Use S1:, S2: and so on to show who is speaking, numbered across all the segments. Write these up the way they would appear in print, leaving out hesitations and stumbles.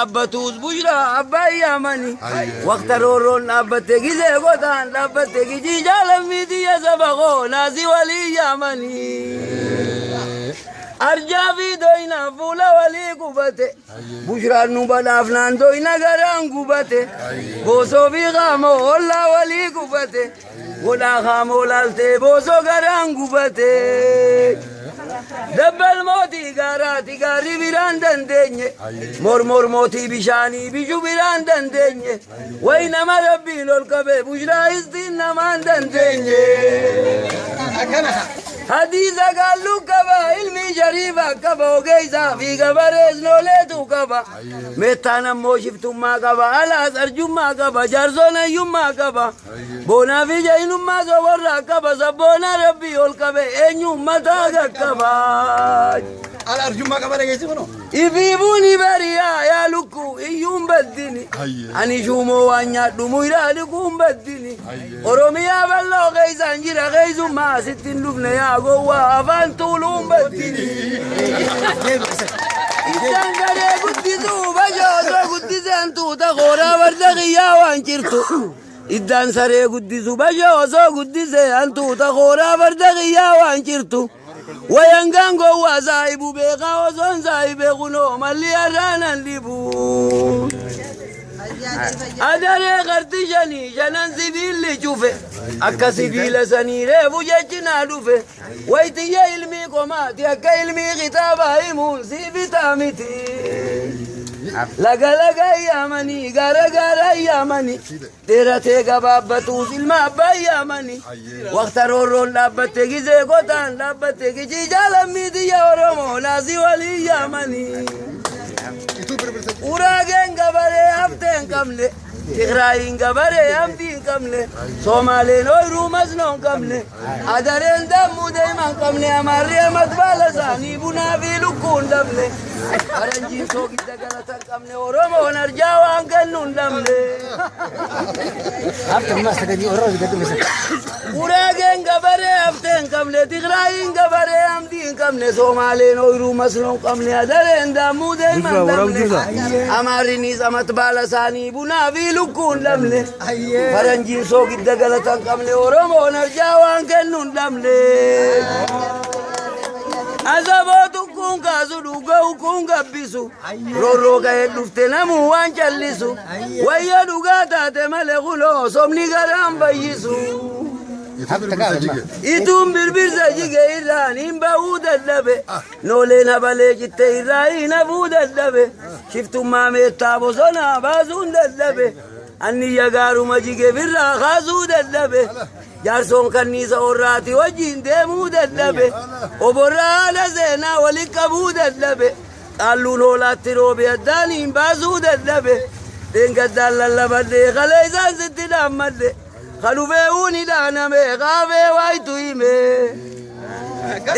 S1: Dhaabbatus Bushraa abbaa yaamani. Waqta roorroon dhaabbatte gizee gotaan dhaabbatte gijii jaalamii xiyya saba koo naasii walii yaamani. Arjaa fi doyna fuula walii gubate. Bushraan nu badhaafnaan doyna garaan gubate. Boosoo fi qaamoo ollaa walii gubate. Godhaa qaamoo laaltee boosoo garaan gubate. Dabbal mootii gaaraati gaarri biraan dandeenye. Mormor mootii bishaanii bishu biraan dandeenye. Wayi nama rabbiin ol qabe bushraa istiin namaan dandeenye. Hadiisa gaalluu qaba ilmi shariifa qaba ogeessaa fi gabarees nooleetu qaba. Meettaan ammoo shiftummaa qaba alaas arjummaa qaba jaarsoon hayyummaa qaba. Boonaa fi jahinummaa soborraa qaba sabboona rabbii ol qabe eenyummataa qaqqaba.
S2: Ala arjummaa qaba dhageessi kunoo.
S1: Ifiibuun bariyaa yaa lukkuu iyyuun baddini. Ani shuumoo waan nyaadhu muyraa dhiquun baddini. Oromiyaa bal'oo keessaan jira keessummaa asitti hin dhufne yaa gowwaa afaan tuuluun baddini. Isaan garee guddisuu bashoosoo guddiseen tuuta kooraa farda kiyyaa waan jirtu. Iddaan saree guddisu bashoosoo guddisee hantuuta kooraa farda kiyyaa waan jirtu. Wayangaan gowwaa saahibu beekaa osoon saahibee kunoo malli har'aanan dhibu. Adaree qarti shanii shanan sibiilli cufe akka sibiila sanii reefu jechinaa dhufe waytiyya ilmii qomaati akka ilmii kitaabaa himuun sii bitaa miti. Laga laga yaamanii gaara gaara yaamanii dheeratee gabaabbatuus ilma abbaa yaamanii waqta roorroon dhaabbatte gizee qotaan dhaabbatte gijii jaalammii xiyya Oromoo naasii walii yaamanii. Uraageen gabaree haftee hin qabne Tigraayin gabaree hamdii hin qabne Somaaleen ooyiruu masnoo hin qabne Adareen dammuu deemaa hin qabne Amaarri amat baala isaanii bunaa fi lukkuu hin dhabne Faranjiin soogidda galata hin qabne Oromoon arjaa waan kennu hin dhabne. Uraageen gabaree haftee hin qabne Tigraayin gabaree hamdii hin qabne Somaaleen ooyiruu masnoo hin qabne Adareen dammuu deemaa hin dhabne Amaarrinis amat baala isaanii bunaa fi lukkuu hin dhabne Faranjiin soogidda galata hin qabne Oromoon arjaa waan kennu hin dhabne. Asabootu kun kaasu dhuga'u kun gabbisu roorroo ka'ee dhufte namuu waan callisu wayya dhugaa taate malee kunoo sobni garaan fayyisu. Ituun birbirsa jige irraan hin ba'uu dadhabe nooleen habalee citte irraa hin hafuu dadhabe shiftummaa meettaa bosonaa baasuun dadhabe anniyya gaaruma jige birraa kaasuu dadhabe. Jaarsoon kanniisa orraati wajjin deemuu dadhabe oborraa haala seenaa waliin qabuu dadhabe qaalluun hoolaatti roobe addaaniin baasuu dadhabe dheengaddaan lallabadhe kalee isaan sitti dhaammadhe kalufee uuni dhaaname kaafee waayitu hime.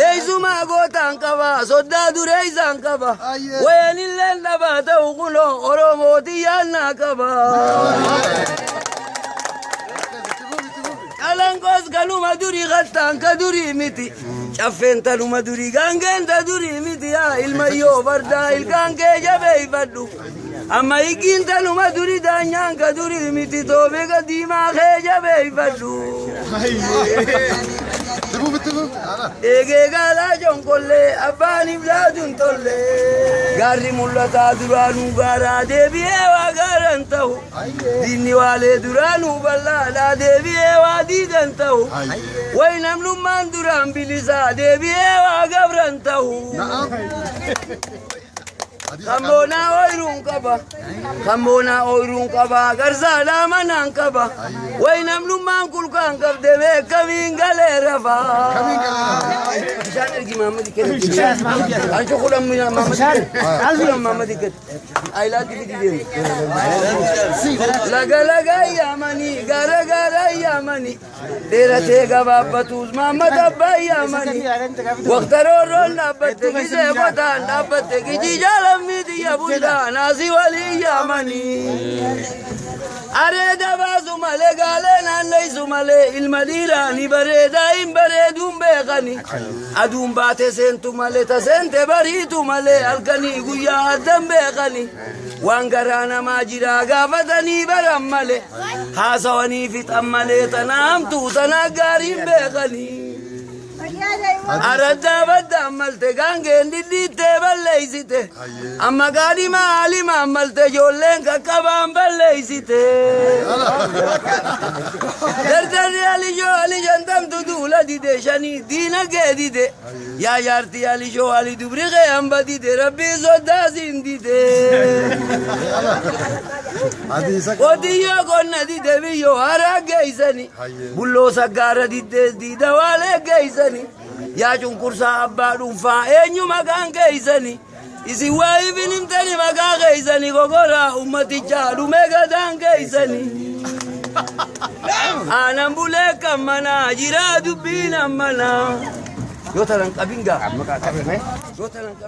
S1: Eessumaa gootaan qaba soddaa duree isaan qaba wayanilleen dhabaa ta'u kunoo Oromootii yaannaa qaba. Qalanqoos kanuma durii kattaan ka durii miti. Caffeen tanuma durii gaangeen ta durii miti yaa ilmayyoo fardaa ilkaan kee jabeeffadhu. Amma higgiin tanuma durii daanyaan ka durii miti toobee diimaa kee jabeeffadhu. Eegee gaalaa jonkollee abbaan iblaatuun tolle. Gaarri mul'ataa duraanuu gaaraa deebi'ee waa gaaran ta'u. Diinni waalee duraanuu bal'aadhaa deebi'ee waa diidan ta'u. Wayi namnummaan duraan bilisaa deebi'ee waa gabran ta'u. Kamboonaa ooyiruun qaba. Kamboonaa ooyiruun qaba. Garsaadhaa manaan qaba. Wayi namnummaan kulkaan qabde beekamiin galee rafa. Bishaan ergi Mahammad kenna. Ancho kudhan Mahammad kenna. Kudhan Mahammad kenna. Ayilaatti fidi deemu. Laga laga yaamanii gaara gaara yaamanii dheeratee gabaabbatuus Mahammad abbaa yaamanii waqta roorroon dhaabbatte gizee qotaan dhaabbatte gijii jaalamii xiyya bulchaa naasii walii yaamanii. Areeda baasuma malee gaalee naanneessu malee ilma dhiiraa ni bareedaa hin bareeduun beekani. Aduun baate seentu malee ta seente bariitu malee halkanii guyyaa addan beekani. Waan garaa namaa jiraa gaafatanii baran malee haasawanii fixan malee tana hamtuu tana gaariin beekani. Araddaa badda ammalte gaangeen dhidhiittee balleeysite. Amma gaadhima haalima ammalte ijoolleen qaqqabaan balleeysite. Dardarri alishoo ali shantamtu duula dide shanii diinagee dide. Yaa jaartii alishoo ali dubri qee hamba dide rabbii soddaasiin dide.
S3: Hadiisa.
S1: Qotiyyoo qonna dide biyyoo haraa geeysani. Bulloo saggaara diddees diida waalee geeysani. Yaa cunqursaa abbaa dhuunfaa eenyu maqaan geeysani. Isin waa ifin himtani maqaa geeysani gogoraa ummatichaa dhume gadaan geeysani. Aanan bulee kan manaa jiraa dubbiin ammanaa. Yoo tanan qabin gaa. Yoo tanan qabin.